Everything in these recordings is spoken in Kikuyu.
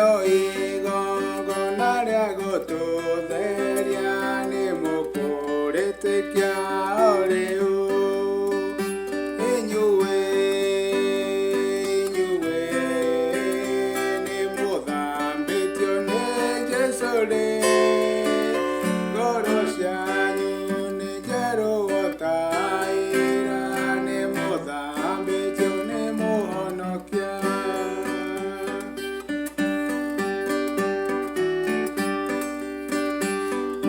Nĩrĩo igongona rĩa gũtũtheria, nĩ mũkũrĩtĩkia o rĩu. Inyuĩ, inyuĩ, nĩ mũthambĩtio nĩ Jesũ rĩ, ngoro cianyu nĩ njerũ o ta ira, nĩ mũthambĩtio nĩ Mũhonokia.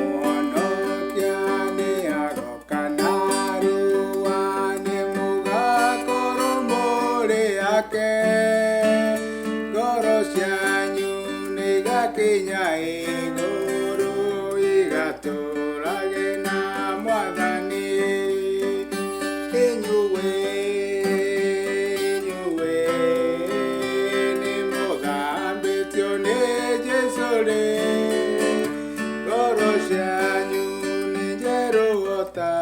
Mũhonokia nĩ agoka narua, nĩ mũgakorwo mũrĩ ake, ngoro cianyu nĩ igakinya igũrũ, igatũrage na Mwathani. Inyuĩ, inyuĩ, nĩ mũthambĩtio nĩ Jesũ rĩ, ngoro cianyu nĩ njerũ o ta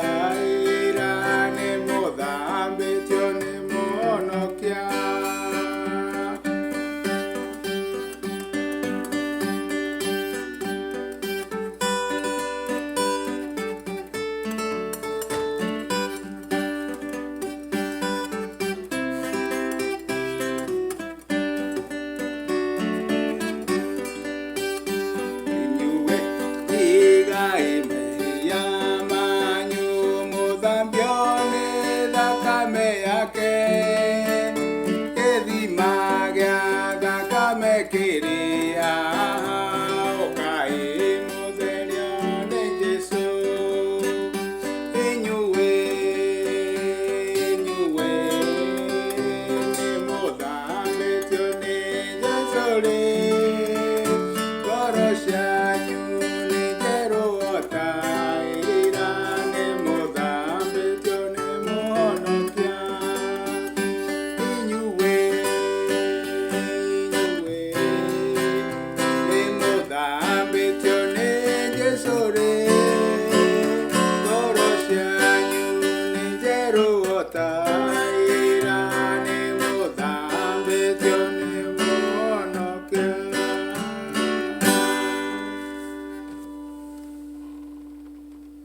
ira, nĩ mũthambĩtio nĩ Mũhonokia. Inyuĩ tigai mehia manyu, mũthambio nĩ thakame yake, gĩthima gĩa thakame kĩrĩ haha, ũkai mũtherio nĩ Jesũ. Inyuĩ, inyuĩ, nĩ mũthambĩtio nĩ Jesũ rĩ, ngoro cianyu nĩ njerũ o ta ira, nĩ mũthambĩtio nĩ Mũhonokia. Inyuĩ, inyuĩ, nĩ mũthambĩtio nĩ Jesũ rĩ, ngoro cianyu nĩ njerũ o ta